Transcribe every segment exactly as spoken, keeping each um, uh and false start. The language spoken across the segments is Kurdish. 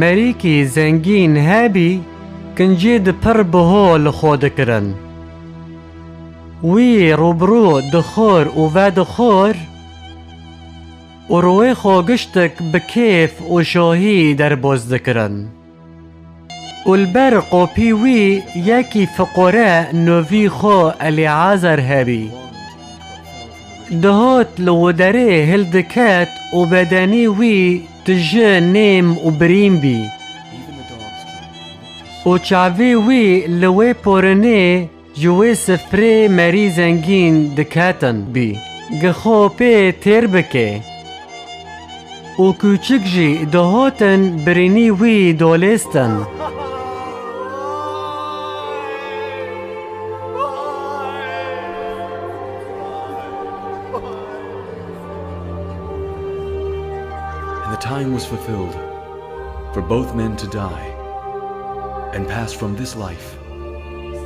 Merîkî zengîn hebî, kincê di pir biho li xwe dikirin. Wî rûbirû dixwar û vedixwar û rûyê xwe giştik bi kêf û şahî derbas dikirin. Û li ber qopî wî yekî fiqore novî xwe Elîazar hebî. Dihat li widerê hildiket û bedenî wî tije nêm û birîn bî. Û çavê wî li wê porinê ji wê sifrê merî zengîn diketin bî, gi xwe pê têr bike. Û kûçik jî dihatin birînî wî dolêstin. And the time was fulfilled for both men to die and pass from this life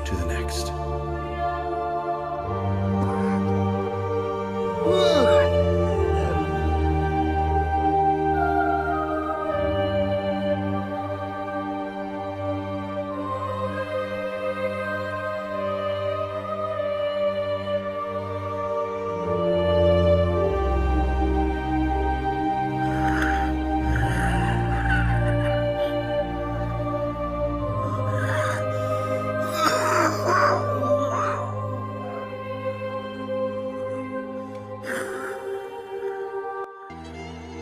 to the next.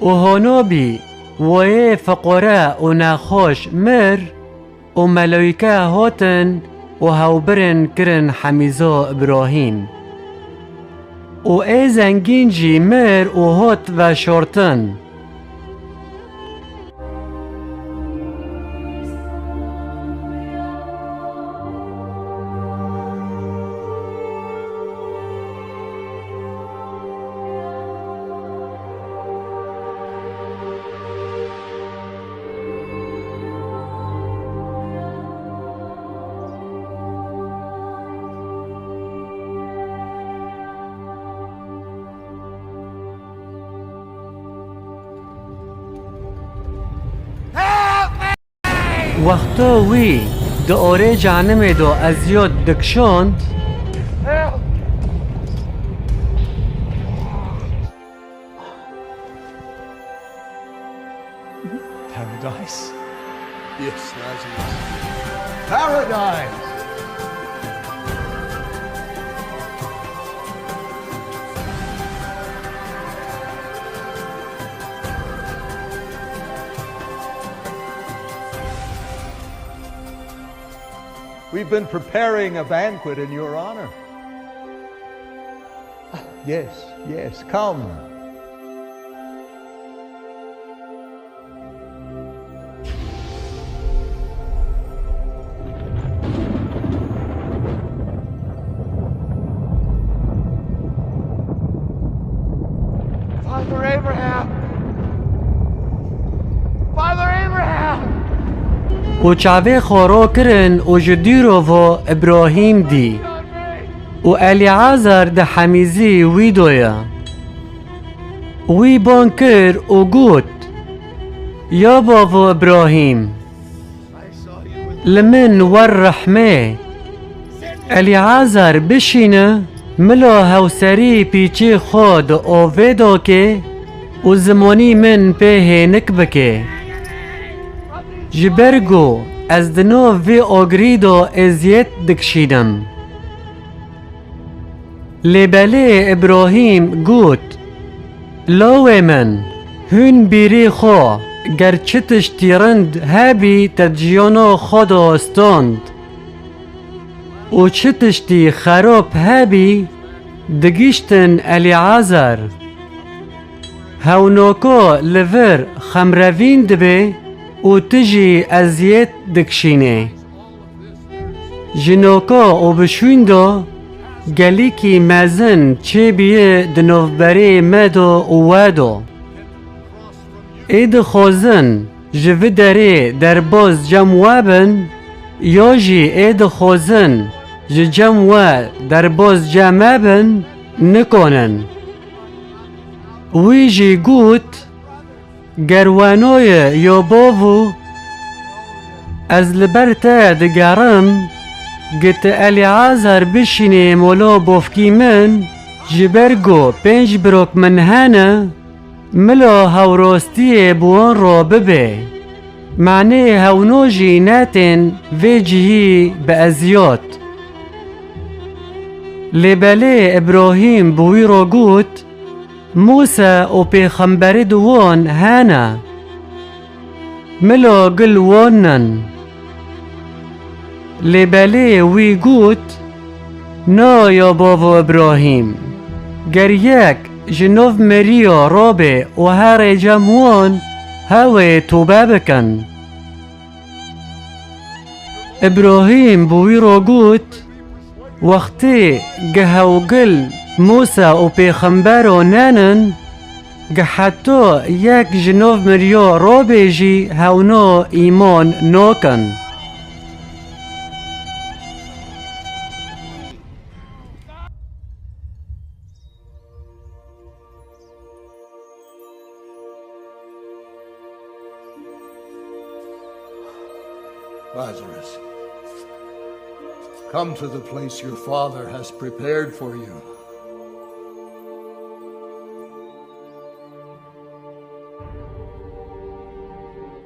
Û hano bî, wayê fiqore û nexweş mir û melewîke hatin û hewbirin kirin hemîza Îbrahîm. Û ê zengîn jî mir û hat veşartin. Wexta wî di orê cehenimê de eziyot dikişand, Paradise. Yes, Lazarus. Paradise! We've been preparing a banquet in your honor. Yes, yes, come. Father Abraham! Father Abraham! Û çavê xwe ro kirin û ji dûro ve Îbrahîm dî. Û Elîazar di hemîzî wî de ye. Wî bang kir û got, Ya bavo Îbrahîm, li min wer rehmê. Elîazar bişîne, mila hewserî pîçê xwe di avê de ke û zimanî min pê hênik bike. Ji ber ku ez di nav vê agirî de eziyet dikişînim. Lê belê Îbrahîm got, Lawê min, hûn bîrî xwe, ger çi tiştî rind hebî te di jiyana xwe de stand û çi tiştî xerab hebî, digihîştin Elîazar. Hewnaka li vir xemrevîn dibe û tu jî eziyet dikişînê. Ji noka û bi şûn de gelîkî mezin çêbûye di navberê me de û we de. Ê dixwazin ji vi derê derbas cem we bin, ya jî ê dixwazin ji cem we derbas cem me bin, nikanin. Wî jî got, Ger wenoye ya bavo, Ez li ber te digerim, gi tu Elîazar bişînê molo bofkî min, ji ber ku pênc birok min hene, milo hewrostiyê bi wan re bibe. Manê hewno jî netên vê cihî bi eziyot. Lê belê Îbrahîm bi wî re got, Mûse û pêxemberî di wan hene. Milo gil wan nin. Lê belê wî got, Na ya bavo Îbrahîm, ger yek ji nav meriya rabe û herê cem wan, hewê tobe bikin. Îbrahîm bi wî re got, Wextê gi hewgil Mûse û pêxembero nenin, gi heta yek ji nav meriya rabê jî hewna îman nakin. Lazarus, come to the place your father has prepared for you.